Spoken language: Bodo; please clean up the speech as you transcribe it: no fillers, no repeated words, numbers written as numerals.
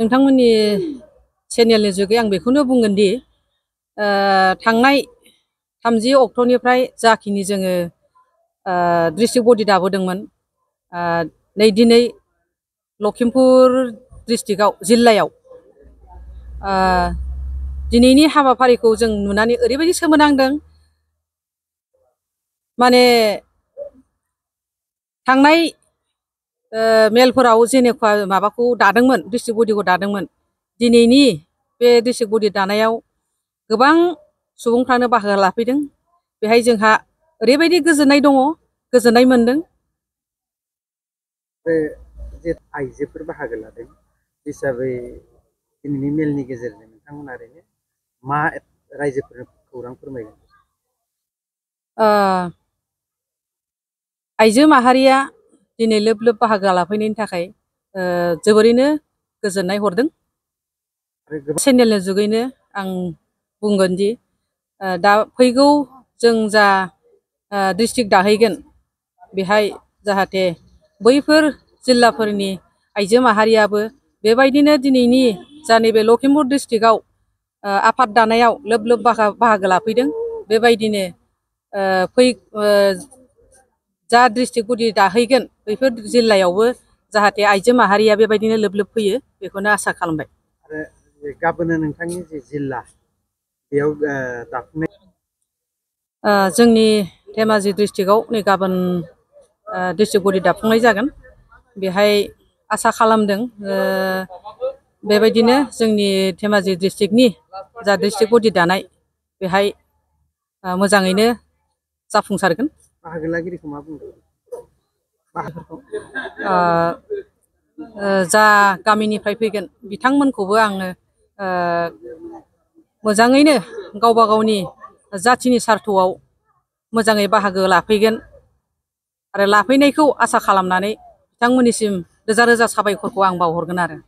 नोंथांमोननि चेनेलनि जुगै आं बेखौनो बुंगोन दि थांनाय 30 अक्ट'निफ्राय जाखिनि जोङो डिस्ट्रिक्ट बडि दाबोदोंमोन नै दिनै लखिमपुर डिस्ट्रिक्टआव जिल्लायाव दिनैनि हाबाफारिखौ जों नुनानै ओरैबायदि सोमोनांदों माने थांनाय मेलफोराव जेनेखा माबाखौ दादोंमोन डिस्ट्रिक्ट बडिखौ दादोंमोन दिनैनि बे डिस्ट्रिक्ट बडि दानायाव गोबां सुबुंफ्रानो बाहागो लाफैदों बेहाय जोंहा ओरैबायदि गोजोननाय दङ गोजोननाय मोनदों जे आइजोफोर बाहागो लादों हिसाबै दिनैनि मेलनि गेजेरजों नोंथांमोना ओरैनो मा रायजोफोरनो खौरां फोरमायगोन आइजो माहारिया दिनै लोब लोब बाहागो लाफैनायनि थाखाय जोबोरैनो गोजोननाय हरदों चेनेलनि जुगैनो आं बुंगोन दि दा फैगौ जों जा डिस्ट्रिक्ट दाहैगोन बेहाय जाहाथे बैफोर जिल्लाफोरनि आइजो माहारियाबो बेबायदिनो दिनैनि जा नैबे लखिमपुर डिस्ट्रिक्टआव आफाद दानायाव लोब लोब बाहागो लाफैदों बेबायदिनो जा डिस्ट्रिक्ट बडि दाहैगोन बैफोर जिल्लायावबो जाहाथे आइजो माहारिया बेबायदिनो लोब लोब फैयो बेखौनो आसा खालामबाय आरो गाबोनो नोंथांनि जे जिल्ला बेयाव दाफुंनाय जोंनि धेमाजि डिस्ट्रिक्टआव नै गाबोन डिस्ट्रिक्ट बडि दाफुंनाय जागोन बेहाय आसा खालामदों बेबायदिनो जोंनि धेमाजि डिस्ट्रिक्टनि जा डिस्ट्रिक्ट बडि दानाय बेहाय मोजाङैनो जाफुंसारगोन बाहागो लागिरिखौ मा बुंदों जा गामिनिफ्राय फैगोन बिथांमोनखौबो आङो मोजाङैनो गावबा गावनि जाथिनि सार्थआव मोजाङै बाहागो लाफैगोन आरो लाफैनायखौ आसा खालामनानै बिथांमोननिसिम रोजा रोजा साबायखरखौ आं बावहरगोन आरो